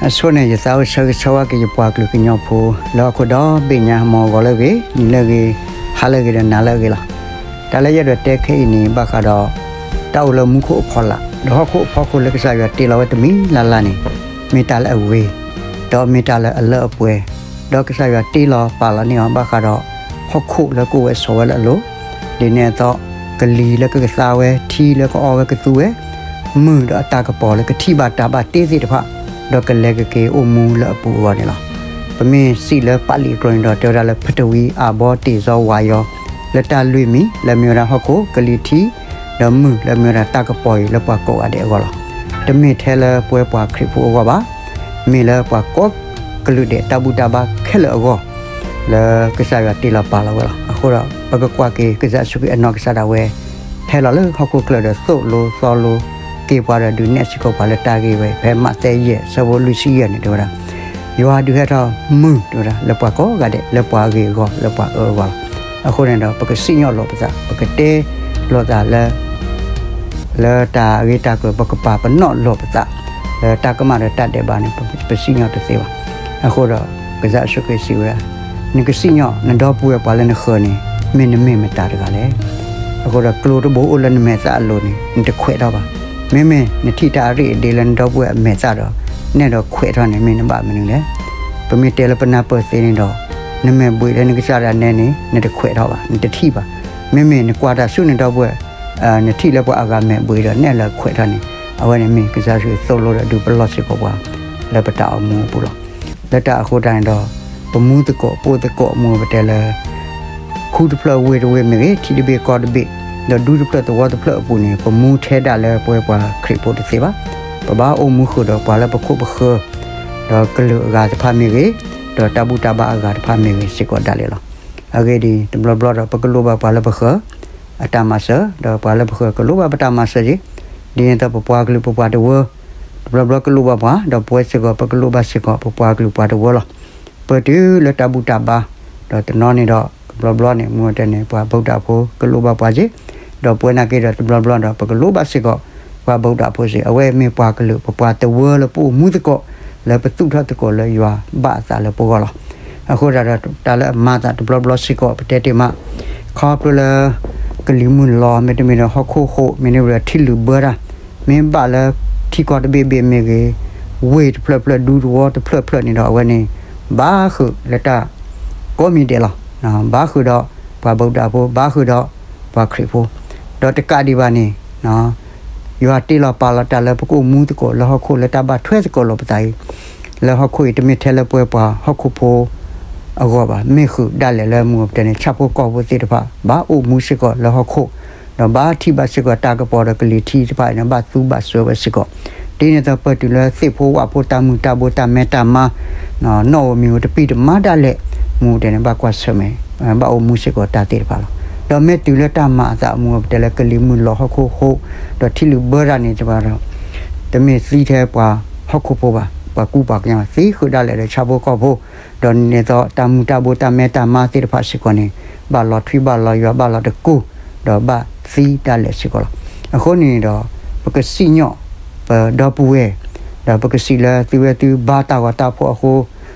အဆိန့ၣ် ယသးအိၣ်ဆၢဂ့ၤဆၢဝါက့ၤယပှၤကလုာ်ကညီဖိ လၢဟီၣ်ခိၣ်ဒီဘ့ၣ်ညါ မ့ၢ်ဂီၤလၢအဂ့ၤ, နံၤလၢအဂ့ၤ, ဟါလၢအဂ့ၤဒီးနၤလၢအဂ့ၤလီၤ. တၢ်လၢယအဲၣ်ဒိးတဲခဲအံၤန့ၣ် ဘၣ်ဃးဒီး တၢ်အိၣ်လၢမူခိၣ်အဖီလာ် ဒီးဟီၣ်ခိၣ်အဖီခိၣ်လၢကစၢ်ယွၤတ့လီၤဝဲတမံၤလၢ်လၢ်န့ၣ် မ့ၢ်တၢ်လၢအဂ့ၤ, ဒီးမ့ၢ်တၢ်လၢအလၢအပှဲၤ, ဒီးကစၢ်ယွၤတ့လီၤပာ်လီၤန့ၢ်အီၤ ဘၣ်ဃးဒီး ဟီၣ်ခိၣ်လၢကအိၣ်ဝဲဆိးဝဲလၢအလိၤ, ဒ်န့ၣ်အသိး ကလံၤလၢကကသါဝဲ, ထံလၢကအီဝဲကသူဝဲ, မုၢ်ဒီးအတၢ်ကပီၤလၢကထံၣ်ဘၣ်တၢ်ဘၣ်တ့သ့ၣ်တဖၣ်, ဒီးကလဲၤကက့ၤအိၣ်မူလၢအပူၤအဂီၢ်န့ၣ်လီၤ. ပမ့ၢ်စံးလၢပာ်လံာ်အကျိာ်န့ၣ်ဒီး တဲဝဲဒၣ်လၢ ပထဝီအာဘော်တည်သောဝါရော, လၢတၢ်လွံၢ်မံၤ လၢမ့ၢ်ဝဲဒၣ်ဟီၣ်ခိၣ်, ကလံၤထံ, ဒီးမုၢ်လၢမ့ၢ်ဝဲဒၣ်တၢ်ကပီၤအံၤ လၢပှၤကိးဂၤဒဲးအဂီၢ်လီၤ. တမ့ၢ်ထဲလၢပဝဲပှၤခရံာ်ဖိအဂီၢ်ဘၣ်, မ့ၢ်လၢပှၤကိးကလုာ်ဒဲးတၢ်ဘူၣ်တၢ်ဘါခဲလၢာ်အဂီၢ်, လၢကစၢ်ယွၤတ့လီၤပာ်လီၤဝဲလီၤ. အဃိဒီး ပကကွၢ်က့ၤကစၢ်ယ့ၣ်ၡူးခရံာ်အနီၢ်ကစၢ်ဒၣ်ဝဲ ဟဲလီၤလၢဟီၣ်ခိၣ်ချၢဒီးသိၣ်လိသီလိ က့ၤပှၤဒီးဒုးနဲၣ်စ့ၢ်ကီးပှၤလၢတၢ်ဂ့ၢ်ဝဲ ဖဲမးသဲယဲၢ် ဆၢဖိလွံၢ်ဆံယဲၢ်န့ၣ် တဲဝဲဒၣ် ယွၤဒုးဟဲထီၣ်မုၢ် တဲဝဲဒၣ် လၢပှၤကိးဂၤဒဲး လၢပှၤအဂ့ၤအဂီၢ် လၢပှၤအၢအဂီၢ်လီၤ. အဃိန့ၣ်ဒီး ပကစံၣ်ညီၣ်လိာ်ပသး ပကတဲလိာ်သးလၢ လၢတၢ်ဂ့ၢ်တၢ်ကျိၤ ပကပာ်ပနီၣ်လိာ်ပသး လၢတၢ်ကမၣ်ဒီးတၢ်ဒဲးဘးန့ၣ် ပစံၣ်ညီၣ်တသ့ဘၣ်. အဃိဒီး ကစၢ်ယ့ၣ်ၡူးခရံာ်စံးဝဲဒၣ်, နကစံၣ်ညီၣ် နဒီပုၢ်ဝဲၢ်ပှၤလၢနဃၢၤန့ၣ် မ့ၢ်နမ့ၢ်မတၤတဂၤလဲၣ်. အဃိဒီး ကျိတဘိအိၣ်လၢနမဲာ်သၣ်အလိၤန့ၣ် နတခွဲးထီၣ်ဘၣ်. မ့မ့ၢ်နထံၣ်တၢ်အရ့ၣ်အဒ့လၢနဒီပုၢ်ဝဲၢ်အမဲာ်သၣ်ဒီး နဲၣ်ဒီးခွဲးထီၣ်န့ၣ် မ့ၢ်နဘၣ်မနုၤလဲၣ်. ပမ့ၢ်တဲလၢပနၢ်ပၢၢ်သ့န့ၣ်ဒီး နမဲာ်ဘှံးလၢနကစၢ်ဒၣ်နဲန့ၣ် နတခွဲးထီၣ်ဘၣ်, နတထံၣ်ဘၣ်. မ့မ့ၢ်နကွၢ်တၢ်ဆူနဒီပုၢ်ဝဲၢ် နထံၣ်လၢပှၤအမဲာ်ဘှံးဒီးနဲၣ်လၢခွဲးထီၣ်န့ၣ် အဝဲန့ၣ်မ့ၢ်ကစၢ်ယ့ၣ်ၡူးသိၣ်လိဒီးဒုးပလီၢ်စ့ၢ်ကီးပှၤ လၢပတၢ်အိၣ်မူအပူၤလီၤ. လၢတၢ်အဃိတၢ်န့ၣ်ဒီး ပမူသကိးပိာ်သကိး မ့ၢ်ပတဲလၢ ခူတဖျၢၣ်ဝ့ၢ်တဝ့ၢ်မ့ၢ်ဂ့ၤ, ထံတဘ့ၣ်ကီၢ်တဘ့ၣ်, ဒီးဒူတဖျၢၣ်သဝီတဖျၢၣ်အပူၤန့ၣ် ပမူထဲဒၣ်လၢပဝဲပှၤခရံာ်ဖိတသ့ဘၣ်. ပဘၣ်အိၣ်မူဃုာ်ဒီးပှၤလၢပခိၣ်ပဃၢၤ, ဒီးကလုာ်အဂၤတဖၣ်မ့ၢ်ဂ့ၤ, ဒီးတၢ်ဘူၣ်တၢ်ဘါအဂၤတဖၣ်မ့ၢ်ဂ့ၤစ့ၢ်ကီးဒၣ်လဲာ်လီၤ. အဂ့ၢ်ဒ်အံၤ, တဘျီဘျီဒီးပကလိၣ်ဘၣ်ပှၤလၢပဃၢၤ အတၢ်မၤစၢၤ, ဒီးပှၤလၢပဃၢၤကလိၣ်ဘၣ်ပတၢ်မၤစၢၤက့ၤ, ဒ်န့ၣ်အသိးပပှၤကလုာ်ပပှၤတဝၢ တဘျီဘျီကလိၣ်ဘၣ်ပှၤ, ဒီးပဝဲစ့ၢ်ကီးပကလိၣ်ဘၣ်စ့ၢ်ကီး ပပှၤကလုာ်ပှၤတဝၢလီၤ. ပတုၤလၢတၢ်ဘူၣ်တၢ်ဘါ, ဒီးတနီၤန့ၣ်ဒီး တဘျီဘျီန့ၣ် မ့ၢ်တဲန့ၣ် ပှၤဗုဒ္ဓဘာသာဖိကလိၣ်ဘၣ်ပှၤက့ၤ, ဒီးပဝဲနာ်က့ဒီးတဘျီဘျီဒီး ပကလိၣ်ဘၣ်စ့ၢ်ကီး ပှၤဗုဒ္ဓဘာသာဖိစ့ၢ်ကီး, အဝဲမ့ၢ်ပှၤကလုာ်ပပှၤတဝၢလၢပအိၣ်မူသကိး လၢပသူၣ်ထီၣ်သကိးလၢယွၤဘၣ်အသးလၢပဂီၢ်လီၤ. အဃိသတးဒီး တၢ်လၢအမၤသးတဘျီဘျီစ့ၢ်ကီး ပတဲတ့ၢ်မး ခီဖျိလၢ ကလံၤမုၢ်လီၤ မ့တမ့ၢ်ဒီးဟီၣ်ခိၣ်ဟိး မ့တမ့ၢ်ဒီးထံလုာ်ဘၢတၢ်, မ့ၢ်ဘၣ်လၢထံကီၢ်တဘ့ၣ်ဘ့ၣ်မ့ၢ်ဂ့ၤ, ဝ့ၢ်တဖျၢၣ်ဖျၢၣ် ဒူသဝီတဖျၢၣ်ဖျၢၣ်န့ၣ်ဒီး အဝဲန့ၣ် ဘၣ်ဃုာ်လၢတၢ်ကိးမံၤဒဲးလီၤ. ဘၣ်ဃုာ်ဒီးပှၤဗုဒ္ဓဘာသာဖိ, ဘၣ်ဃုာ်ဒီးပှၤခရံာ်ဖိ, ဒီးတကးဒံးဘၣ်န့ၣ် ယွၤတ့လီၤပာ်လီၤတၢ်လၢပကအိၣ်မူသကိးလၢဟီၣ်ခိၣ်လၢတၢ်ဘၣ်ထွဲသကိးလိာ်ပသးအံၤ, လၢဟီၣ်ခိၣ်အံၤ တမ့ၢ်ထဲလၢပဝဲပှၤဟီၣ်ခိၣ်ဖိအဂီၢ်ဘၣ်, မ့ၢ်ဃုာ်ဒၣ်လဲာ်လၢမ့ၢ်ပတဲန့ၣ် ဆၣ်ဖိကီၢ်ဖိသ့ၣ်တဖၣ် ဘၣ်အိၣ်မူစ့ၢ်ကီးလၢဟီၣ်ခိၣ်, ဒီးဘၣ်ထံၣ်ဘၣ်စ့ၢ်ကီးတၢ်ကပီၤဒီးကလံၤထံးတဖၣ်အံၤန့ၣ် ဘၣ်သူဘၣ်စွဲဝဲစ့ၢ်ကီး, ဒ်န့ၣ်အသိးပတုၤလၢသ့ၣ်ဖိဝၣ်ဖိတၢ်မုာ်တၢ်ဘိတၢ်မဲတၢ်မါ နီၣ်ဧိၤမံၤဧိၤတပံၢ်တမါဒၣ်လဲာ်, မ့ၢ်ပတဲန့ၣ် ဘၣ်ကွၢ်ဆၢၣ်မဲာ်, ဘၣ်အိၣ်မူစ့ၢ်ကီးတၢ်သ့ၣ်တဖၣ်လီၤ. ဒီးမ့ၢ်တုၤလၢတၢ်မၤအသးအမူပတဲလၢကလံၤမုၢ်လီၤဟီၣ်ခိၣ်ဟိး, ဒီးထံလုာ်ဘၢတၢ်န့ၣ်တဖၣ်ဒီး, တမ့ၢ်သံထဲပှၤဟီၣ်ခိၣ်ဖိဘၣ်, ပှၤကူပှၤကညီသံဃုာ်ဒၣ်လဲာ်ဒီးဆၣ်ဖိကီၢ်ဖိ, ဒီးန့ၣ်အသိးတၢ်မုာ်တၢ်ဘိတၢ်မဲတၢ်မါသ့ၣ်တဖၣ်စ့ၢ်ကီးန့ၣ်, ဘၣ်လီၤထွံဘၣ်လီၤယွၤဘၣ်လီၤတကိၢ်, ဒီးဘၣ်သံဒၣ်လဲာ်စ့ၢ်ကီးလီၤ. အဃိန့ၣ်ဒီး, ပကစံၣ်ညီၣ်ပဒီပုၢ်ဝဲၢ်, ဒီးပကစံးလၢသုဝဲသုဘါတၢ်ဂီၤတၢ်ဖှီၣ်အဃိ,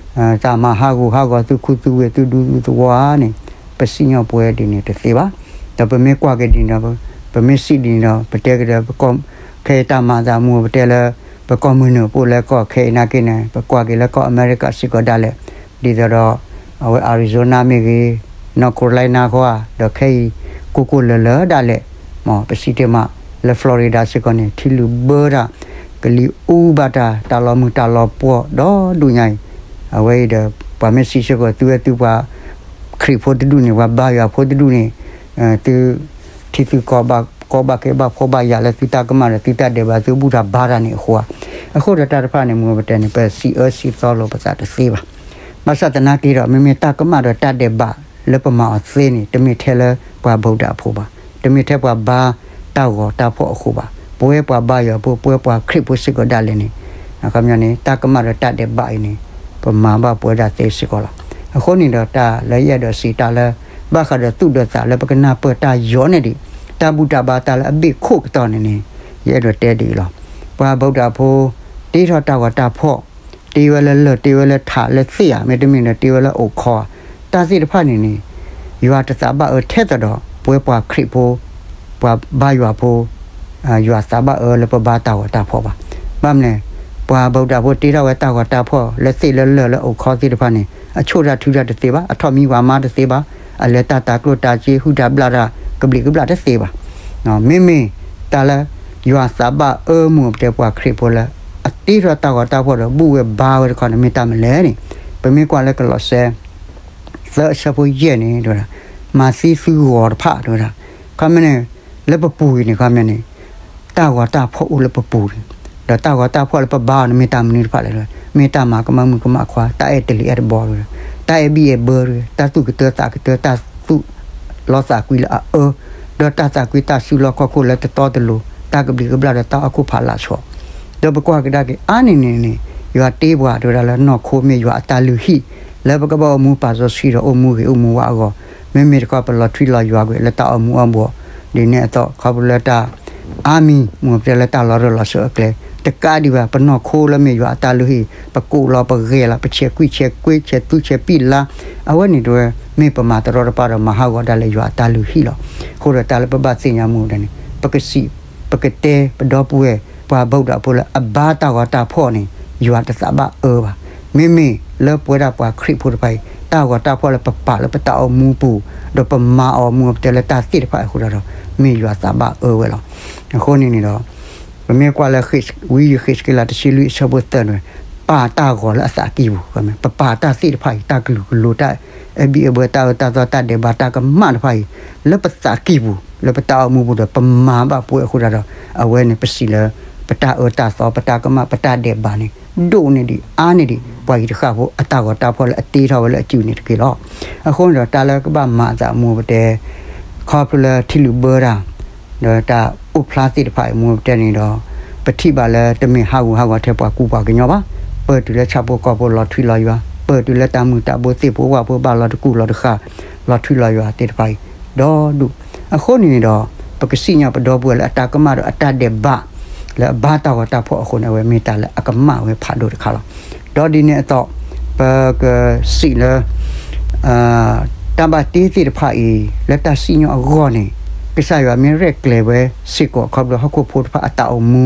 တၢ်မၤဟးဂူာ်ဟးဂီၤသုခူသူဝ့ၢ်သုဒူသုသဝီန့ၣ်, ပစံၣ်ညီၣ်ပဝဲဒ်န့ၣ်တသ့ဘၣ်. ဒီးပမ့ၢ်ကွၢ်က့ၤဒ်န့ၣ်ဒီး, ပမ့ၢ်စံးဒ်န့ၣ်ဒီး ပတဲကဒီး ခဲအံၤတၢ်မၤအသးမူပတဲလၢ, ပကီၢ်မုၢ်နုာ်အပူၤလၢကီၢ်ခဲအံၤနာ်က့န့ၣ် ပကွၢ်က့ၤလၢကီၢ်အမဲရကၤစ့ၢ်ကီးဒၣ်လဲာ်, ဒ်သိးဒီး, အဝဲ Arizona မ့ၢ်ဂ့ၤ, North Carolina ဃီဧါ, ဒီးခဲအံၤ, ကိၢ်ကိၢ်လၢၤလၢၤဒၣ်လဲာ်, မ်ပစံးတ့ၢ်မး, လၢ Florida စ့ၢ်ကီးန့ၣ် ထံလုာ်ဘၢတၢ်, ကလံၤအူဘၣ်တၢ်, တၢ်လီၤမုၢ်တၢ်လီၤပှီၢ်ဒီဒူၣ်ညါအံၤ, အဝဲအံၤဒီး, ပှၤမ့ၢ်စံးစ့ၢ်ကီးသုဝဲသုပှၤ, ခရံာ်ဖိတဒူၣ်န့ၣ် ပှၤဘါယွၤဖိတဒူၣ်န့ၣ်, သု, ထံသုကီၢ်ဘၣ်ကီဘၣ်ခဲဘၣ်ဖှီၣ်ဘၣ်ယာ်လၢသုတၢ်ကမၣ်ဒီးသုတၢ်ဒဲးဘးသုဘူၣ်တၢ်ဘါတၢ်န့ၣ်အဃိဧါ. အဃိဒီးတၢ်တဖၣ်န့ၣ် မ့ၢ်ပတဲန့ၣ် ပစံးအၢစံးသီလိာ်ပသးတသ့ဘၣ်. ဘၣ်ဆၣ်သနာ်က့ဒီး မ့မ့ၢ်တၢ်ကမၣ်ဒီးတၢ်ဒဲးဘးလၢပမၤအီၤသ့န့ၣ် တမ့ၢ်ထဲလၢပှၤဗုဒ္ဓဘာသာဖိဘၣ်, တမ့ၢ်ထဲပှၤဘါတၢ်ဂီၤတၢ်ဖှီၣ်အဃိဘၣ်, ပဝဲပှၤဘါယွၤဖိ ပဝဲပှၤခရံာ်ဖိစ့ၢ်ကီးဒၣ်လဲာ်န့ၣ်, အခီပညီန့ၣ် တၢ်ကမၣ်ဒီးတၢ်ဒဲးဘးအံၤန့ၣ်, ပမၤဘၣ်ပဝဲဒၣ်သ့စ့ၢ်ကီးလီၤ. အဃိန့ၣ်ဒီးတၢ်လၢယအဲၣ်ဒိးစံးတၢ်လၢ, ဘၣ်ဃးဒီးသူၣ်ဒီးသးလၢပကနၢ်ပၢၢ်တၢ်ယီၤန့ၣ်ဒံး, တၢ်ဘူၣ်တၢ်ဘါတၢ်လၢအဘ့ၣ်ခိၣ်ကတီၢ်န့ၣ်န့ၣ်, ယအဲၣ်ဒိးတဲဒ်အံၤလီၤ. ပှၤဗုဒ္ဓဘာသာဖိ, တ့ထီၣ်တၢ်ဂီၤတၢ်ဖှီၣ်, တ့ဝဲလၢလၢၢ် တ့ဝဲလၢထးလၢသ့ၣ်ဧါ, မ့တမ့ၢ်ဒီးတ့ဝဲလၢအိၣ်ခီဧါ, တၢ်သ့ၣ်တဖၣ်န့ၣ်န့ၣ် ယွၤတသးဘၣ်အၢထဲသိးဒီး ပဝဲပှၤခရံာ်ဖိ ပှၤဘါယွၤဖိ ယွၤသးဘၣ်အၢလၢပဘါတၢ်ဂီၤတၢ်ဖီၣ်ဘၣ်. ဘၣ်မနုၤလဲၣ်, ပှၤဘုဒ္ဓဖိတ့ထီၣ်ဝဲတၢ်ဂီၤတၢ်ဖီၣ်လၢသ့ၣ်လၢလၢၢ်လၢအိၣ်ခီသ့ၣ်တဖၣ်န့ၣ် အဆိၣ်တၢ်ထုတၢ်တသ့ဘၣ်, အထီၣ်မံဝၤမါတသ့ဘၣ်, အလဲၤတၢ်တၤကျိၣ်တၤစ့ ဟုၣ်တၢ်ဘျၣ်တၢ်ကဘျံးကဘျၣ်တသ့ဘၣ်. မ့မ့ၢ်တၢ်လၢ ယွၤသးဘၣ်အၢမူပတဲပှၤခရံာ်ဖိလၢ အတ့ထီၣ်တၢ်ဂီၤတၢ်ဖီၣ်ဒီးဘူၣ်ဝဲဘါဝဲတခီန့ၣ် မ့ၢ်တၢ်မနုၤလဲၣ်န့ၣ်, ပမ့ၢ်ကွၢ်လၢကလီးစဲ သၢအဆၢဖိယဲၢ်န့ၣ် တဲဝဲဒၣ်, မၤသံသုဂီၤတဖၣ် တဲဝဲဒၣ်, ခီမ့ၢ်န့ၣ် လၢပပူၤအံၤန့ၣ် ခီမ့ၢ်န့ၣ် တၢ်ဂီၤတၢ်ဖီၣ်အိၣ်လၢပပူၤန့ၣ်, ဒီးတၢ်ဂီၤတၢ်ဖီၣ်လၢပဘါအီၤန့ၣ် မ့ၢ်တၢ်မနုၤတဖၣ်လဲၣ်, မ့ၢ်တၢ်မၤကမၣ်မုၣ်ကမၣ်ခွါ, တၢ်အဲၣ်တလံၤအဲၣ်တဘီ တဲဝဲ, တၢ်အဲၣ်ဘံၣ်အဲၣ်ဘၢ တဲဝဲ, တၢ်သူၣ်ကတၢသးကတၢ တၢ်သူၣ်လီသးကွံလၢအအၢ, ဒီးတၢ်သးကွံတၢ်စုလီၢ်ခီၣ်ခိၣ်လၢတတီတလိၤ, တၢ်ကဘျံးကဘျၣ်ဒီးတၢ်အီၣ်ခိၣ်ဖးလၢ်ဆီ, ဒီးပကွၢ်ကဒါက့ၤအါန့ၢ်န့ၣ်န့ၣ် ယွၤတ့ပှၤ တဲဝဲဒၣ်လၢနီၢ်ခိမ့ၢ်ယွၤအတၢ်လုၢ်ဟံၣ် လၢပကဘၣ်အိၣ်မူပာ်စီဆှံဒီးအိၣ်မူဂ့ၤအိၣ်မူဝါအဂီၢ်, မ့မ့ၢ်တခီပလီၤထွံလီၤယွၤကွံာ်လၢတၢ်အိၣ်မူအီၣ်ဘှီၣ်, ဒ်န့ၣ်အသိး ခီဖျိလၢတၢ် အါမံၤ မ့ၢ်ပတဲလၢတၢ်လီၤရၢၢ်လီၤစၢၤအကျဲ တကးဒံးဘၣ် ပနီၢ်ခိလၢမ့ၢ်ယွၤအတၢ်လုၢ်ဟံၣ် ပကိးလီၤပဂဲၤလီၤ ပဆဲးကွံဆဲးကွ့ ဆဲးသူဆဲးပံၣ်လါ, အဝဲန့ၣ်တဲဝဲ မ့ၢ်ပမၤတရီတပါဒီးမၤဟးဂီၤဒၣ်လၢယွၤအတၢ်လုၢ်ဟံၣ်လီၤ. အဃိဒီးတၢ်လၢပဘၣ်သ့ၣ်ညါမူဒၣ်န့ၣ် ပကစံး ပကတဲ ပဒီပုၢ်ဝဲၢ် ပှၤဘုဒ္ဓဖိလၢအဘါတၢ်ဂီၤတၢ်ဖီၣ်န့ၣ် ယွၤတသးဘၣ်အၢဘၣ်. မ့မ့ၢ်လၢပဝဲဒၣ်ပှၤခရံာ်ဖိတဖၣ်အံၤ တၢ်ဂီၤတၢ်ဖီၣ်လၢပပာ်လၢပတၢ်အိၣ်မူပူၤ ဒီးပမၤအီၤမူအီၤပတဲလၢတၢ်သ့ၣ်တဖၣ်အံၤအဃိဒီး မ့ၢ်ယွၤသးဘၣ်အၢဝဲလီၤ. အဃိန့ၣ်န့ၣ်ဒီး ပမ့ၢ်ကွၢ်လၢ ဝံယဃ့းစက့လးတဆံလွံၢ်အဆၢဖိသၢန့ၣ် ပာ်တၢ်ဂီၤလၢအသးကံၢ်ပူၤ, ပပာ်တၢ်သ့ၣ်တဖၣ်အံၤ တၢ်ကလုာ်ကလိၤ တၢ်အဲၣ်ဘံၣ်အဲၣ်ဘၢ တၢ်အၢတၢ်သီ တၢ်ဒဲးဘး တၢ်ကမၣ်တဖၣ်အံၤ လၢပသးကံၢ်ပူၤ လၢပတၢ်အိၣ်မူပူၤဒီး ပမၤဘၣ်ပှဲၤအဃိဒီး အဝဲန့ၣ်ပစံးလၢ ပတၢ်အၢတၢ်သီ ပတၢ်ကမၣ် ပတၢ်ဒဲးဘးန့ၣ် ဒိၣ်န့ၢ်ဒံးအါန့ၢ်ဒံး ပှၤအံၤတဃၣ်ဖိအတၢ်ဂီၤတၢ်ဖီၣ်လၢအတ့ထီၣ်ဝဲလၢအစုန့ၣ်တက့ၢ်လီၤ. အဃိန့ၣ်ဒီး တၢ်လၢကဘၣ်မၤအသးမူပတဲ ခီဖျိလၢထံလုာ်ဘၢတၢ် ဒီးတၢ်အိၣ်ဖျါသ့ၣ်တဖၣ်အံၤ မူပတဲန့ၣ်ဒီး ပထံၣ်ဘၣ်လၢတမ့ၢ်ဟးဂူာ်ဟးဂီၤထဲပှၤကူပှၤကညီဘၣ်. ပၢၢ်တုၤလၢဆၣ်ဖိကီၢ်ဖိလီၤထွံလီၤယွၤ, ပၢၢ်တုၤလၢတၢ်မုာ်တၢ်ဘိသ့ၣ်ဖိဝၣ်ဖိဘၣ်လီၤတကူၣ်လီၤတဃာ် လီၤထွံလီၤယွၤသ့ၣ်တဖၣ်အံၤ ဒီဒူၣ်. အဃိန့ၣ်န့ၣ်ဒီး ပကစံၣ်ညီၣ်ပဒီပုၢ်ဝဲၢ်လၢအတၢ်ကမၣ်ဒီးအတၢ်ဒဲးဘး လၢအဘါတၢ်ဂီၤတၢ်ဖီၣ်အဃိန့ၣ် အဝဲမ့ၢ်တၢ်လၢအကမၣ်ဝဲဖးဒိၣ်တခါလီၤ. ဒီးဒ်န့ၣ်အသိး ပကစံးလၢ တၢ်ဘၣ်တ့သ့ၣ်တဖၣ်အံၤ လၢတၢ်စံၣ်ညီၣ်အဂီၢ်န့ၣ် ကစၢ်ယွၤမ့ၢ်ရဲၣ်ကျဲၤဝဲစ့ၢ်ကီး ခီဖျိဟီၣ်ခိၣ်ဖိတဖၣ်အတၢ်အိၣ်မူ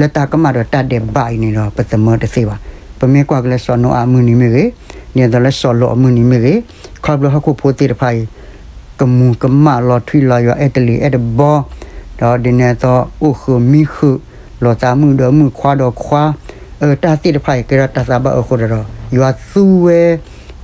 လၢတၢ်ကမၣ်ဒီးတၢ်ဒဲးဘးအံၤန့ၣ်ဒီး ပသမၢတသ့ဘၣ်. ပမ့ၢ်ကွၢ်က့ၤလၢစီၤနိအၤအမုၢ်နံၤမ့ၢ်ဂ့ၤ, ဒ်သိးလၢစီၤလီးအမုၢ်နံၤမ့ၢ်ဂ့ၤ, ခီဖျိဟီၣ်ခိၣ်ဖိသ့ၣ်တဖၣ်အံၤ ကမူၤကမၣ်လီၤထွံလီၤယွၤ အဲၣ်တလံၤအဲၣ်တဘီ, ဒီးဒ်န့ၣ်အသိး အိၣ်ဃုာ်မံဃုာ် လီၤသးမုၣ်ဒီးမုၣ်ခွါဒီးခွါ, အတၢ်သ့ၣ်တဖၣ်အံၤ ကဲထီၣ်တၢ်သးဘၣ်အၢအဃိဒီး ယွၤသူဝဲ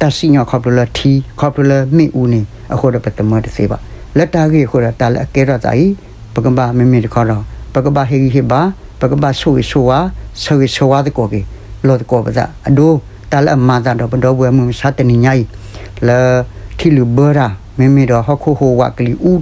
တၢ်စံၣ်ညီၣ်ခီဖျိလၢထံ ခီဖျိလၢမ့ၣ်အူန့ၣ် အဃိဒီးပသမၢတသ့ဘၣ်. လၢတၢ်ဂ့ၢ်အဃိဒီး တၢ်လၢအကဲထီၣ်သးအံၤ ပကဘၣ်မ့မ့ၢ်တခီဒီး ပကဘၣ်ဟ့ၣ်ဂံၢ်ဟ့ၣ်ဘါ, ပကဘၣ်ဆိၣ်ဂ့ၤဆိၣ်ဝါ, ဆၢဂ့ၤဆၢဝါသကိးက့ၤ လီၤသကိးပသးအဒိ, တၢ်လၢအမၤသးဒီးပဒီပုၢ်ဝဲၢ်မုၢ်မဆါတနံၤညါအံၤ လၢထံလုာ်ဘၢတၢ် မ့မ့ၢ်ဒီးဟီၣ်ခိၣ်ဟိဝး ကလံၤအူ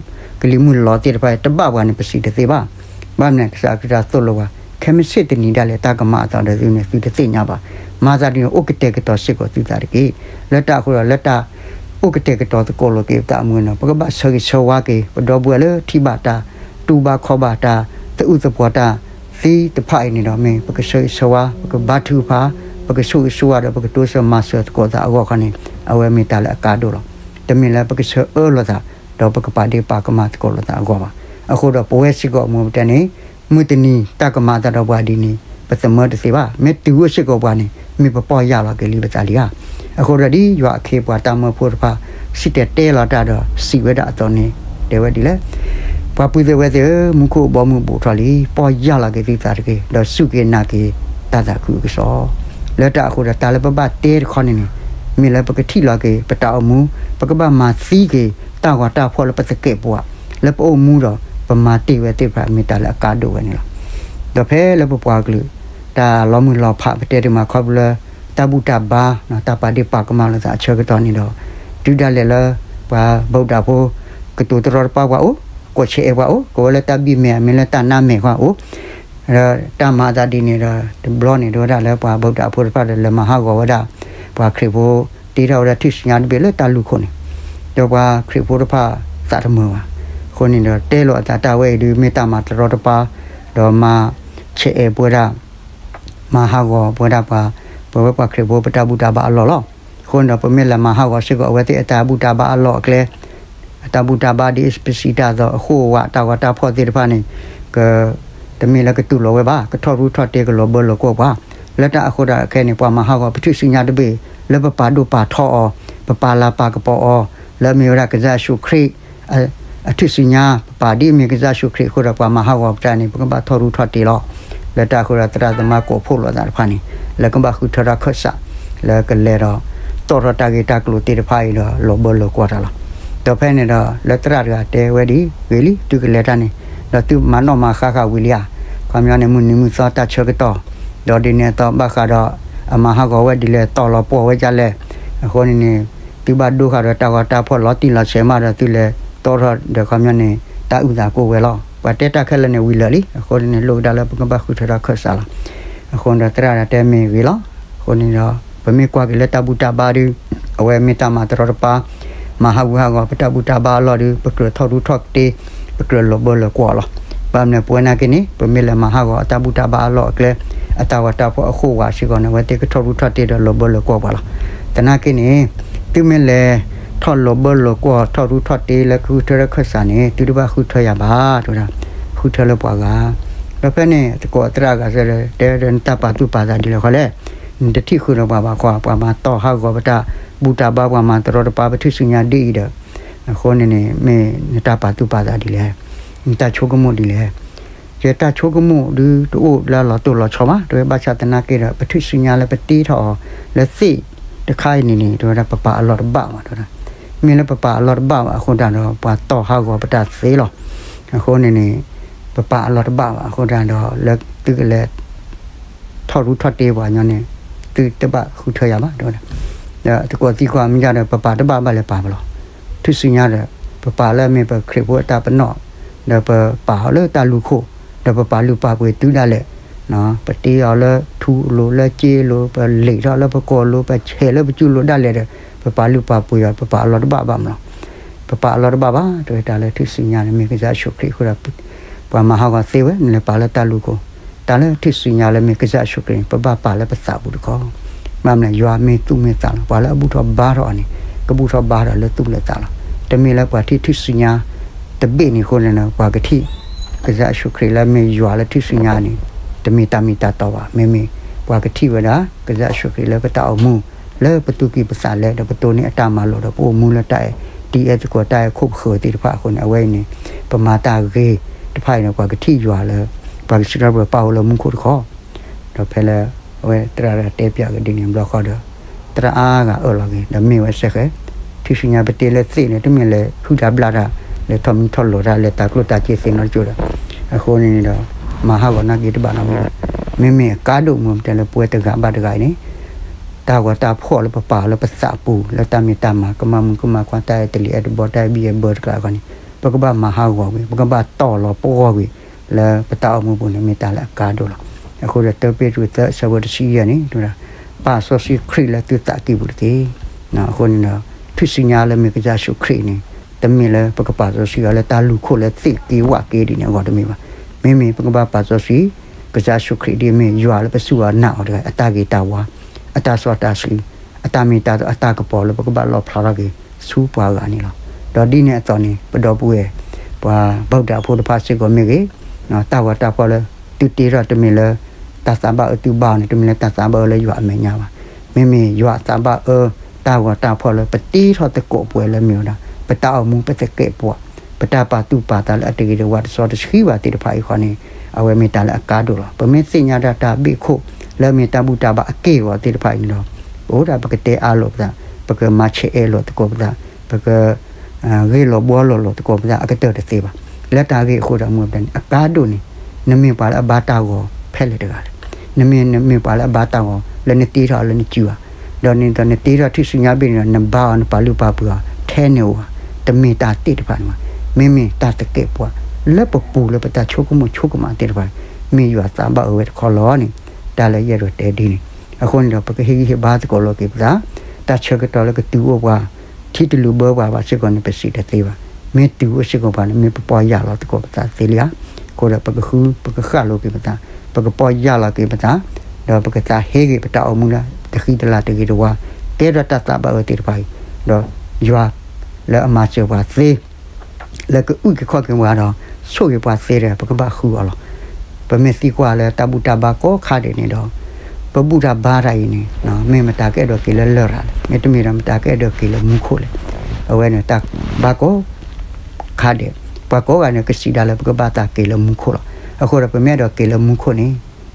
ကလံၤမုၢ်လီၤသ့ၣ်တဖၣ် တဘၣ်ပှၤန့ၣ် ပစံးတသ့ဘၣ်. ဘၣ်မနုၤ ကစၢ်ခရံာ်သိၣ်လိဝဲ ခဲမုၢ်ဆ့ၣ်တနံၤဒၣ်လဲာ် တၢ်ကမၤအသးဒီးသုန့ၣ် သုတသ့ၣ်ညါဘၣ်. မၤသးဒ်န့ၣ် အိၣ်ကတဲာ်ကတီၤစ့ၢ်ကီးသုသးတက့ၢ်. လၢတၢ်အဃိဒီး လၢတၢ်အိၣ်ကတဲာ်ကတီၤသကိးလိာ်က့ၤပသးအမုၢ်န့ၣ် ပကဘၣ်ဆၢဂ့ၤဆၢဝါက့ၤ ပဒီပုၢ်ဝဲၢ်လၢထံၣ်ဘၣ်တၢ် တူၢ်ဘၣ်ခီၣ်ဘၣ်တၢ် သအုၣ်သပှီၤတၢ်သ့တဖၣ်အံၤန့ၣ်ဒီး မ့ၢ်ပကဆၢဂ့ၤဆၢဝါ ပကဘါထုကဖၣ် ပကဆိၣ်ဂ့ၤဆိၣ်ဝါဒီး ပကတိစၢၤမၤစၢၤသကိးသးအဂီၢ်ခီန့ၣ် အဝဲမ့ၢ်တၢ်လၢအကါဒိၣ်လီၤ. တမ့ၢ်လၢပကဆၢအၢလိာ်သး ဒီးပကပာ်ဒ့ပာ်ကမၣ်သကိးလိာ်သးအဂီၢ်ဘၣ်. အဃိဒီးပဝဲစ့ၢ်ကီးမူပတဲန့ၣ် မုၢ်တနံၤတၢ်ကမၤအသးဒီးပှၤဒ်န့ၣ် ပသမၢတသ့ဘၣ်. မ့ၢ်တုၤအိၣ်စ့ၢ်ကီးပှၤန့ၣ် မ့ၢ်ပပီၢ်ယၢ်လီၤက့ၤလံပသးလံဧါ. အဃိဒီးဒ်ယွၤအခ့အပှၤတၢ်မၢဖိတဖၣ် စံၣ်တဲၤတဲလီၤတၢ်ဒီးစံးဝဲဒၣ်အသိးန့ၣ် တဲဝဲဒ်လဲၣ်. ပှၤပုၢ်သ့ၣ်ဝဲၢ်သ့ၣ်ဧၢ, မူခိၣ်ဘီမုၢ်ဘူးထီၣ်လံ, ပီၢ်ယၢ်လီၤက့ၤသုသးတက့ၢ်, ဒီးစူၢ်က့ၤနာ်က့ၤတၢ်သးခုအကစီၣ်. လၢတၢ်အဃိဒီး တၢ်လၢပဘၣ်တဲတခီန့ၣ်န့ၣ် မ့ၢ်လၢပကထံၣ်လီၤက့ၤပတၢ်အိၣ်မူ, ပကဘၣ်မၤသံက့ၤတၢ်ဂီၤတၢ်ဖီၣ်လၢပသကဲးပဝး လၢပအိၣ်မူဒီး ပမၤတ့ၢ်ဝဲသ့ၣ်တဖၣ် မ့ၢ်တၢ်လၢအကါဒိၣ်ဝဲန့ၣ်လီၤ. ဒီးဖဲလၢပပှၤကလုာ် တၢ်လီၤမုၢ်လီၤဖး ပတဲတမံၤခီဖျိလၢ တၢ်ဘူၣ်တၢ်ဘါ တၢ်ပာ်ဒ့ၣ်ပာ်ကမၣ်လိာ်သးအဆၢကတီၢ်န့ၣ်ဒီး တုၤဒၣ်လဲာ်လၢ ပှၤဘုဒ္ဓဖိ ကတိၤတရီတပါပှၤအိၣ်, ကိးဆဲးအဲးပှၤအိၣ်, ကဝဲလၢတၢ်ဘံၣ်မဲာ် မ့ၢ်လၢတၢ်နါမဲာ်ပှၤအိၣ်, ဒီးတၢ်မၤအသးဒ်န့ၣ်ဒီး တဘျီန့ၣ် ဒ်ဝဲဒၣ်လၢပှၤဘုဒ္ဓဖိတဖၣ်ဒီး လဲၤမၤဟးဂီၤဝဲဒၣ် ပှၤခရံာ်ဖိ တ့ထီၣ်ဝဲဒၣ်ထူၣ်စုညါတဘ့ၣ်လၢတၢ်လူၢ်ခိၣ်န့ၣ်, ဒီးပှၤခရံာ်ဖိတဖၣ်သးတမုာ်ဘၣ်. အဃိန့ၣ်ဒီး တဲလိာ်အသးတၢ်ဝဲအံၤဒုး မ့ၢ်တၢ်မၤတရီတပါ ဒီးမၤဆဲးအဲးပဝဲဒၣ် မၤဟးဂီၤပဝဲဒၣ်ပှၤ ပ ပဝဲပှၤခရံာ်ဖိပတၢ်ဘူၣ်တၢ်ဘါအလီၢ်လီၤ. အဃိန့ၣ်ဒီး ပမ့ၢ်လဲၤမၤဟးဂီၤစ့ၢ်ကီး အဝဲသ့ၣ်အတၢ်ဘူၣ်တၢ်ဘါအလီၢ်အကျဲ, အတၢ်ဘူၣ်တၢ်ဘါဒ်ပစံးတၢ်အသိး အဃိဝဲတၢ်ဂီၤတၢ်ဖီၣ်သ့ၣ်တဖၣ်န့ၣ် က တမ့ၢ်လၢကတူၢ်လိာ်ဝဲဘၣ်, ကထီၣ်ရူထီၣ်တ့ ကလီၤဘၢလီၤကွီၢ်ပှၤ. လၢတၢ်အဃိတၢ်ခဲအံၤန့ၣ် ပှၤမၤဟးဂီၤပထူၣ်စုညါတဘ့ၣ် လၢပပာ်ဒိၣ်ပာ်ထီအီၤ, ပပာ်လၤပာ်ကပီၤအီၤ, လၢအမ့ၢ်ဝဲဒၣ်ကစၢ်ယ့ၣ်ၡူးခရံာ် အထူၣ်စုညါ, ပပာ်ဒ်အမ့ၢ်ကစၢ်ယ့ၣ်ၡူးခရံာ်အဃိဒီး ပှၤမၤဟးဂီၤပတၢ်န့ၣ် ပကဘၣ်ထီၣ်ရူထီၣ်တ့လီၤ. လၢတၢ်အဃိဒီး သရၣ်သမါကိးဖှိၣ်လိာ်သးတဖၣ်န့ၣ် လၢကဘၣ်ဃုထၢထီၣ်ခၢၣ်စး လၢကလဲၤဒီး တီၣ်ထီၣ်တၢ်ဂ့ၢ်တၢ်ကျိၤသ့ၣ်တဖၣ်အံၤဒီး လီၤဘၢလီၤကွီၢ်တၢ်လီၤ. ဒီးဖဲန့ၣ်ဒီး လၢသရၣ်တဂၤတဲဝဲဒ်အံၤ, ဂ့ၤလံ သုကလဲၤတၢ်န့ၣ်, ဒီးသုမၤနီၣ်မၤဃါဃာ်ဝံၤလံဧါ. ခီပညီန့ၣ် မုၢ်နံၤမုၢ်သီတၢ်ဆၢကတီၢ်, ဒီးဒ်န့ၣ်အသိးဘၣ်ဃးဒီး အမၤဟးဂီၤဝဲဒ်လဲၣ် တီၢ်လီၤပှီၢ်ဝဲဒ်လဲၣ်. အဃိန့ၣ်န့ၣ် သုဘၣ်ဒိဃာ်ဒီးတၢ်ဂီၤတၢ်ဖီၣ်လီၤတံၢ်လီၤဆဲးမးဒီး သုလဲၤတီၣ်ထီၣ်ဒီး ခီပညီန့ၣ် တၢ်အုၣ်သးကိၣ်ဝဲလီၤ. ပှၤတဲတၢ်ခဲလၢာ်န့ၣ်ဝံၤလၢာ်လံ. အဃိန့ၣ် လိၣ်ဝဲဒၣ်လၢပကဘၣ်ဃုထၢထီၣ်ခၢၣ်စးလီၤ. အဃိဒီးသရၣ်တဂၤတဲမ့ၢ်ဂ့ၤလီၤ. အဃိန့ၣ်ဒီး ပမ့ၢ်ကွၢ်က့ၤလၢတၢ်ဘူၣ်တၢ်ဘါဒီး အဝဲမ့ၢ်တၢ်မၤတရီတပါ မၤဟးဂူာ်ဟးဂီၤပတၢ်ဘူၣ်တၢ်ဘါအလီၢ်ဒီး ပကြၢးထီၣ်ရူထီၣ်တ့, ပကြၢးလီၤဘၢလီၤကွီၢ်လီၤ. ဘၣ်မနုၤပဝဲနာ်က့န့ၣ် ပမ့ၢ်လဲၤမၤဟးဂီၤအတၢ်ဘူၣ်တၢ်ဘါအလီၢ်အကျဲ အတၢ်ဂီၤတၢ်ဖီၣ်အဃိဝဲစ့ၢ်ကီးန့ၣ် အဝဲသ့ၣ်ကထီၣ်ရူထီၣ်တ့ဒီးလီၤဘၢလီၤကွီၢ်ပှၤလီၤ. သနာ်က့န့ၣ် သုမ့ၢ်လဲၤထီၣ်လီၤဘၢလီၤကွီၢ် ထီၣ်ရူထီၣ်တ့လၢကဃုထၢထီၣ်ခၢၣ်စးန့ၣ် သုတဘၣ်ဃုထၢယၤဘၣ် တဲဝဲဒၣ်, ဃုထၢလၢပှၤဂၤ. ဒီးဖဲန့ၣ် သကိးသရၣ်အဂၤစ့ၢ်ဒီး တဲဒီးနတၢ်ပာ်သူၣ်ပာ်သးဒ်လဲၣ်ဃီလဲၣ်, နတထံၣ်ဃုာ်ဒီးပှၤဘၣ်ဃီ ပှၤမၤတီၢ်ဟးဂီၤပတၢ်ဘူၣ်တၢ်ဘါ ပှၤမၤတရီတပါပထူၣ်စုညါဒ်အံၤဒီး အဃိန့ၣ်န့ၣ် မ့ၢ်နတၢ်ပာ်သူၣ်ပာ်သးဒ်လဲၣ်, နတၢ်ဆိကမိၣ်ဒ်လဲၣ်. ယတၢ်ဆိကမိၣ်ဒုးတအိၣ်လၢအလီၤတိၢ်လီၤဆီဘၣ် တဲဝဲ, ဘၣ်ဆၣ်သနာ်က့ဒီး ပထူၣ်စုညါလၢပတ့ထီၣ်အီၤလၢသ့ၣ်တခါအံၤန့ၣ်န့ၣ် တဲဝဲဒၣ် ပပာ်အလီၢ်တဘၣ်ဘၣ် တဲဝဲဒၣ်. မ့ၢ်လၢပပာ်အလီၢ်တဘၣ်ဘၣ်အဃိတၢ်ဒီး ပှၤတီၢ်ဟးဂီၤပတၢ်သ့လီၤ. အဃိန့ၣ်န့ၣ် ပပာ်အလီၢ်တဘၣ်ဘၣ်အဃိတၢ်ဒီး လၢသုကလဲၤ ထီၣ်ရူထီၣ်တ့ပှၤညီန့ၣ် သုတဘၣ်ဃုထၢယၤဘၣ် တဲဝဲဒၣ်. ဒီးသကိးသံကွၢ်မ့ၢ်ယၤဒီး ပပာ်တဘၣ်ဘၣ်လဲၣ်ပာ်ပလီၢ်, ထူၣ်စုညါဒီး ပပာ်လၢအမ့ၢ်ပခရံာ်ဖိအတၢ်ပနီၣ်, ဒီးပပာ်အီၤလၢတၢ်လူၢ်ခိၣ်, ဒီးပပာ်လုၢ်ပာ်ပှ့ၤတုၤဒၣ်လဲာ်, ပတ့အီၤလၢထူအလိၤ လၢစ့အလိၤ ပလ့ၣ်ထီၣ်လၢပကိာ်လိၤ ပဆဲးလၢပကူလိၤဒၣ်လဲာ်ဒီး ပပာ်လုၢ်ပာ်ပှ့ၤအီၤ ပပာ်အလီၢ်တဘၣ်ဘၣ်မးလီၤ. ပပာ်အလီၢ်တဘၣ်ဘၣ် တဲဝဲတၢ်လၢထူၣ်စုညါန့ၣ် မ့ၢ်ကစၢ်ယ့ၣ်ၡူးခရံာ်အဃိဒီး ပှၤမၤဟးဂီၤသ့ဝဲ နလဲၤပာ်လၢတၢ်လူၢ်ခိၣ်, တၢ်လၢထူၣ်စုညါလၢမ့ၢ်ကစၢ်ယ့ၣ်ၡူးခရံာ်န့ၣ် ပဘၣ်ပာ်လၢပသးပူၤတခီ, ဘၣ်မနုၤယွၤမ့ၢ်သူၣ်မ့ၢ်သးလီၤ. ပှၤလၢအဘူၣ်ထီၣ်ဘါထီၣ်အီၤန့ၣ် ကဘူၣ်ထီၣ်ဘါထီၣ်လၢသူၣ်လၢသးလီၤ. တမ့ၢ်လၢပှၤထံၣ်ထူၣ်စုညါတဘ့ၣ်န့ၣ်အဃိန့ၣ် ပှၤကထံၣ် ကစၢ်ယ့ၣ်ၡူးခရံာ်လၢမ့ၢ်ယွၤလၢထူၣ်စုညါန့ၣ် တမ့ၢ်တၢ်မ့ၢ်တၢ်တီဘၣ်. မ့မ့ၢ်ပှၤကထံၣ်ဝဲဒၣ် ကစၢ်ယ့ၣ်ၡူးခရံာ်လၢပတၢ်အိၣ်မူ လၢပသူၣ်ကံၢ်ပသးလဲ ဒီးပတိၢ်န့ၢ်အတၢ်မၤလိာ်ဒီး ပအိၣ်မူလၢတၢ်အဲၣ်တံၤအဲၣ်သကိး တၢ်အဲၣ်ခိၣ်ပဃၢၤသ့ၣ်တဖၣ်အဃိန့ၣ် အဝဲအံၤန့ၣ် ပမၤတၢ်ဂ့ၤတဖၣ်အံၤန့ၣ် ပှၤကထံၣ်ယွၤလၢ ပှၤကစံးထီၣ်ပတြၢၤပာ်အိၣ်လၢမူခိၣ်တခီ, ဒီးဖဲလၢအဝဲသရၣ်တဂၤတဲပၠးက့ၤဒ်န့ၣ်ဘျီဃီဒီး သရၣ်အါဂၤအၢၣ်လီၤက့ၤ ဒီးမ့ၢ်ဝဲစဲဃဲ ထူၣ်စုညါပတ့လၢသ့ၣ်န့ၣ် တမ့ၢ်လဲၤဟုၣ်တၢ်ဘျၣ်တၢ် လဲၤထီၣ်မံထီၣ်လီၤတၢ် လဲၤတၤကျိၣ်တၤစ့သ့နီတကၠိဒီး အဃိန့ၣ်ဒီး မၤဟးဂီၤနာ်က့တဘၣ်နီတမံၤဘၣ်. မ့မ့ၢ်အကါဒိၣ်မုၢ်ပတဲလၢပဝဲတဂၤဘၣ်တဂၤအံၤန့ၣ် တၢ်ဂီၤတၢ်ဖီၣ်လၢပပာ်လၢပသးပူၤ လၢတၢ်မ့ၢ်တၢ်မၤ ကမၤမုာ်ကမၤခွါ တၢ်အဲၣ်တလံၤအဲၣ်တဘီ တၢ်အဲၣ်ဘံၣ်အဲၣ်ဘၢတကျါတခီန့ၣ် ပကဘၣ်မၤဟးဂီၤကွံာ် ပကဘၣ်တီၢ်လီၤပှီၢ်ကွံာ် လၢပတၢ်အိၣ်မူပူၤန့ၣ် မ့ၢ်တၢ်လၢအကါဒိၣ်လီၤ. အဃိဒီး တၢပ့းတရူးသၢ အဆၢဖိတဆံယဲၢ်န့ၣ် တဲဝဲဒၣ် ပာ်စီဆှံခရံာ်လၢသုသးကံၢ်ပူၤတက့ၢ်. အဃိန့ၣ်ဒီး ထူၣ်စုညါလၢမ့ၢ်ကစၢ်ယ့ၣ်ၡူးခရံာ်န့ၣ် တမ့ၢ်လၢပကပာ်စီဆှံအီၤလၢတၢ်လူၢ်ခိၣ်လၢသ့ၣ်က့ဝၣ်က့ဒ်န့ၣ်အဂီၢ်တမ့ၢ်ဘၣ်. မ့မ့ၢ်ပကဘၣ်ပာ်စီဆှံ ကစၢ်ယ့ၣ်ၡူးခရံာ်ဒ်အမ့ၢ်ယွၤလၢပစူၢ်အီၤနာ်အီၤတဂၤ အတၢ်ဂ့ၤတၢ်ဝါ အတၢ်စီတၢ်ဆှံ အတၢ်မ့ၢ်တၢ်တီ အတၢ်ကပီၤလၢပကဘၣ်လီၣ်ဖျါထီၣ်က့ၤ ဆူပှၤဂၤန့ၣ်လီၤ. ဒီးဒ်န့ၣ်အသိးန့ၣ် ပဒီပုၢ်ဝဲၢ် ပှၤဗုဒ္ဓဘာသာဖိတဖၣ်စ့ၢ်ကီးမ့ၢ်ဂ့ၤ တၢ်ဂီၤတၢ်ဖီၣ်လၢ သုတ့ထီၣ်တမ့ၢ်လၢ တၢ်သးဘၣ်အၢသုဘါအီၤန့ၣ် တမ့ၢ်လၢတၢ်သးဘၣ်အၢလၢယွၤအမဲာ်ညါဘၣ်. မ့မ့ၢ်ယွၤအသးဘၣ်အၢ တၢ်ဂီၤတၢ်ဖီၣ်လၢပတ့ထီၣ်သကိးပှဲၤလၢမ့ၢ်ဝဲဒၣ် ပတၢ်အိၣ်မူပသကဲးပဝး ပတၢ်ပာ်သူၣ်ပာ်သးလၢအတဂ့ၤတဝါတစီတဆှံဘၣ်သ့ၣ်တဖၣ်အံၤဃီန့ၣ် အဝဲမ့ၢ်တၢ်လၢအကါဒိၣ်လီၤ. ပမ့ၢ်သ့ၣ်ညါတၢ်တၢ်ဘ့ၣ်ခိၣ် လၢမ့ၢ်တၢ်ဘူၣ်တၢ်ဘါအက့ၢ်အဂီၤသ့ၣ်တဖၣ်အံၤန့ၣ်ဒီး ပအိၣ်ဒၣ်ပကတဲအါလိာ်ပသး ပက ဂ့ၢ်လီၤဘှီလီၤလိာ်သကိးပသးအကတၢၢ်တသ့ဘၣ်. လၢတၢ်ဂ့ၢ်အဃိဒီးမူပတန့ၣ် အကါဒိၣ်န့ၣ် နမ့ၢ်ပှၤလၢအဘါတၢ်ဂီၤဖဲလဲၣ်တဂၤလဲၣ်. နမ့ၢ် နမ့ၢ်ပှၤလၢအဘါတၢ်ဂီၤ လၢနတ့ထီၣ်လၢနစုဧါ. ဒီးနတ့ထီၣ်ထူၣ်စုညါဘ့ၣ်န့ၣ်ဒီး နဘါအီၤ နပာ်လုၢ်ပာ်ပှ့ၤအီၤ ထဲန့ၣ်ဧါ. တမ့ၢ်တၢ်သ့ၣ်တဖၣ်န့ၣ်ဘၣ်. မ့မ့ၢ်တၢ်သကဲးပဝး လၢပပူၤလၢပတၢ်ဆိကမိၣ်ဆိကမးသ့ၣ်တဖၣ် မ့ၢ်ယွၤသးဘၣ်အၢဝဲတခီလီၤန့ၣ် တၢ်လၢယအဲၣ်ဒိးတဲဒ်န့ၣ်. အဃိန့ၣ်ဒီး ပကဟ့ၣ်ဂံၢ်ဟ့ၣ်ဘါသကိးလိာ်က့ၤပသး တၢ်ဆၢကတီၢ်လၢကတုၤအိၣ်ပှၤ ထံတလူၤဘၢပှၤဘၣ်စ့ၢ်ကီးန့ၣ် ပစံးတသ့ဘၣ်. မ့ၢ်တုၤအိၣ်စ့ၢ်ကီးပှၤန့ၣ် မ့ၢ်ပပီၢ်ယၢ်လီၤသကိးပသးသ့လံဧါ. အဃိဒီး ပကဃု ပကဃၣ်လိာ်က့ၤပသး ပကပီၢ်ယၢ်လီၤက့ၤပသး ဒီးပကသးဟ့ဂ့ၤပတၢ်အိၣ်မူလၢ တၢ်ဃံတၢ်လၤတဂ့ၤတဝါ, ကဲထီၣ်တၢ်သးဘၣ်အၢသ့ၣ်တဖၣ်အံၤ, ဒီးယွၤလၢအမၤစၢၤပှၤသ့ လၢကအုၣ်က့ၤခီၣ်က့ၤပှၤဒီး ဆိၣ်ဂ့ၤပှၤသ့ဒီး ပကဘၣ်ဃုအီၤလီၤ. ပမ့ၢ်သံကွၢ်လၢတၢ်ဘူၣ်တၢ်ဘါကိးခါဒဲးန့ၣ်ဒီး ပဘူၣ်တၢ်ဘါတၢ်အံၤန့ၣ် မ့ၢ်မတၤကအဲၣ်ဒိးက့ၤလၢလရာ်လဲၣ်, မ့တမ့ၢ်ဒီးမတၤကအဲၣ်ဒိးက့ၤလၢမူခိၣ်လဲၣ်. အဝဲန့ၣ်တၢ်ဘါကိးခါဒဲး, ပှၤကိးဂၤန့ၣ် ကစံးဒၣ်လၢပကဘၣ်သးက့ၤလၢမူခိၣ်လီၤ. အဃိဒီးပမ့ၢ်အဲၣ်ဒိးက့ၤလၢမူခိၣ်န့ၣ်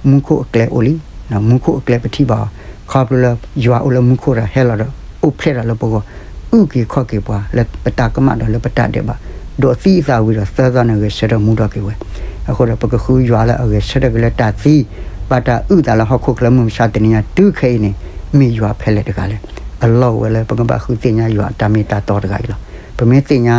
မူခိၣ်အကျဲအိၣ်လံ, မူခိၣ်အကျဲပထံၣ်ဘၣ်အီၤ, ခီဖျိလၢယွၤအိၣ်လၢမူခိၣ်ဒီးဟဲလီၤဒီး အိၣ်ဖျဲၣ်ဒီးလၢပဂီၢ်, အုၣ်က့ၤခီၣ်က့ၤပှၤလၢပတၢ်ကမၣ်ဒီးလၢပတၢ်ဒဲးဘး, ဒီးသံအသးဝံၤဒီးသၢသီန့ၣ်ဂဲၤဆၢထၢၣ်မူဒီးက့ၤဝဲ. အဃိဒီးပကဃုယွၤလၢအဂဲၤဆၢထၢၣ်က့ၤလၢတၢ်သံ, ဘၣ်တၢ်အုၣ်သးလၢဟီၣ်ခိၣ်ချၢမုၢ်မဆါတနံၤညါတုၤခဲအံၤန့ၣ် မ့ၢ်ယွၤဖဲလဲၣ်တဂၤလဲၣ်. အလီၢ်အိၣ်ဝဲလၢပကဘၣ်ဃုသ့ၣ်ညါယွၤအတၢ်မ့ၢ်တၢ်တီတဂၤအံၤလီၤ. ပမ့ၢ်သ့ၣ်ညါ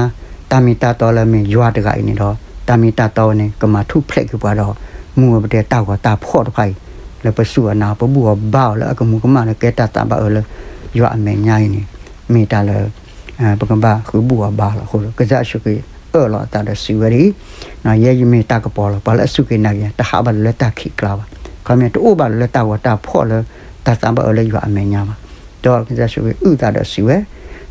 တၢ်မ့ၢ်တၢ်တီလၢမ့ၢ်ယွၤတဂၤအံၤန့ၣ်ဒီး တၢ်မ့ၢ်တၢ်တီဝဲန့ၣ် ကမၤထူၣ်ဖျဲးက့ၤပှၤဒီး မူဝဲပတဲတၢ်ဂီၤတၢ်ဖှီၣ်တဖၣ်အံၤ လၢပစူၢ်အနၢ် ပဘူၣ်အီၤဘါအီၤလၢအကမူၤကမၣ်လၢကဲတၢ်သးဘၣ်အၢလၢ ယွၤအမဲာ်ညါအံၤန့ၣ် မ့ၢ်တၢ်လၢ ပကဘၣ်ဃုဘူၣ်အီၤဘါအီၤလီၤ. အဃိဒီး ကစၢ်ယ့ၣ်ၡူးခရံာ်အၢၣ်လီၤအသးဒီးစံးဝဲဒ်အံၤ, ယဲယမ့ၢ်တၢ်ကပီၤလီၤ. ပှၤလၢအစူၢ်က့ၤနာ်က့ၤယၤ တဟးဘၣ်လၢၤလၢတၢ်ခံးကျါဘၣ်. ခီမ့ၢ်တအိၣ်ဘၣ်လၢၤလၢတၢ်ဂီၤတၢ်ဖှီၣ်လၢ တၢ်သးဘၣ်အၢလၢယွၤအမဲာ်ညါဘၣ်. ဒီးကစၢ်ယ့ၣ်ၡူးခရံာ်အုၣ်သးဒီးစံးဝဲ,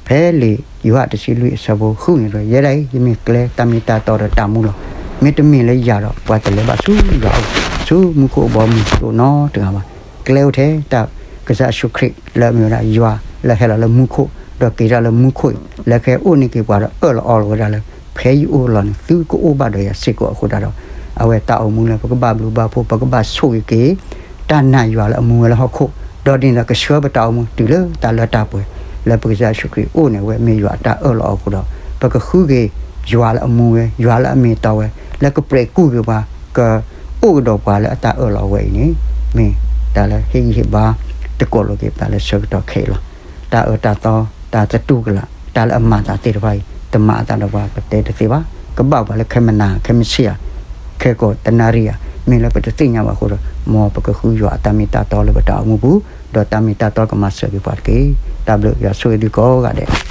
ဖဲလံာ်ယိၤဟၣ်တဆံလွံၢ်အဆၢဖိဃုန့ၣ်ဒီး ယဲဒၣ်အံၤ ယမ့ၢ်ကျဲ တၢ်မ့ၢ်တၢ်တီဒီးတၢ်မူလီၤ. မ့တမ့ၢ်လၢယၤဒီး ပှၤတလဲၤဘၣ်ဆူယွၤအအိၣ်, ဆူမူခိၣ်အဘီအမုၢ်တအိၣ်နီတဂၤဘၣ်. ကျဲအိၣ်ထဲတၢ် ကစၢ်ယ့ၣ်ၡူးခရံာ်လၢအမ့ၢ်ဝဲဒၣ်ယွၤလၢဟဲလီၤလၢမူခိၣ် ဒီးက့ၤတၢ်လၢမူခိၣ်အံၤ လၢကဟဲအိၣ်န့ၢ်က့ၤပှၤဒီးအၢၣ်လီၤအီလီၤဝဲဒၣ်လၢ ဖဲယအိၣ်လီၤန့ၣ် သုကအိၣ်ဘၣ်ဒီးယၤစ့ၢ်ကီးအဃိသတးဒီး အဝဲတၢ်အိၣ်မူလၢပကဘၣ်ဘျုးဘၣ်ဖှိၣ် ပကဘၣ်ဆိၣ်ဂ့ၤက့ၤ တၢ်နာ်ယွၤလၢအမူဝဲလၢဟီၣ်ခိၣ် ဒီးဒ်န့ၣ်ဒီးကဆှၢပတၢ်အိၣ်မူတုၤလၢတၢ်လၢတၢ်ပှဲၤ လၢပကစၢ်ယ့ၣ်ၡူးခရံာ်အအိၣ်န့ၣ် အဝဲမ့ၢ်ယွၤအတၢ်အၢၣ်လီၤအဃိဒီး ပကဃုက့ၤ ယွၤလၢအမူဝဲ ယွၤလၢအမ့ၢ်တီဝဲ လၢကပျဲးကူၣ်က့ၤပှၤ ကအိၣ်ကဒီးပှၤလၢအတၢ်အၢၣ်လီၤဝဲအံၤန့ၣ် မ့ၢ်တၢ်လၢဟ့ၣ်ဂံၢ်ဟ့ၣ်ဘါတကိးလိာ်က့ၤပသးလၢဆၢကတီၢ်ခဲအံၤလီၤ. တၢ်အၢတၢ်သီ တၢ်သတူၢ်ကလာ် တၢ်လၢအမၤသးသ့ၣ်တဖၣ်အံၤ တမၤအသးဒီးပှၤပတဲတသ့ဘၣ်. ကဘၣ်ပှၤလၢခဲမနၤ ခဲမုၢ်ဆ့ၣ်ဧါ ခဲကိးတနၣ်ရံၣ်ဧါ မ့ၢ်လၢပတသ့ၣ်ညါဘၣ်အဃိဒီး မ်ပကဃုယွၤအတၢ်မ့ၢ်တၢ်တီလၢပတၢ်အိၣ်မူပူၤ ဒီးတၢ်မ့ၢ်တၢ်တီကမၤစၢၤက့ၤပှၤတက့ၢ်. တၢ်ဘျုးယွၤဆိၣ်ဂ့ၤဒုးကိးဂၤဒဲး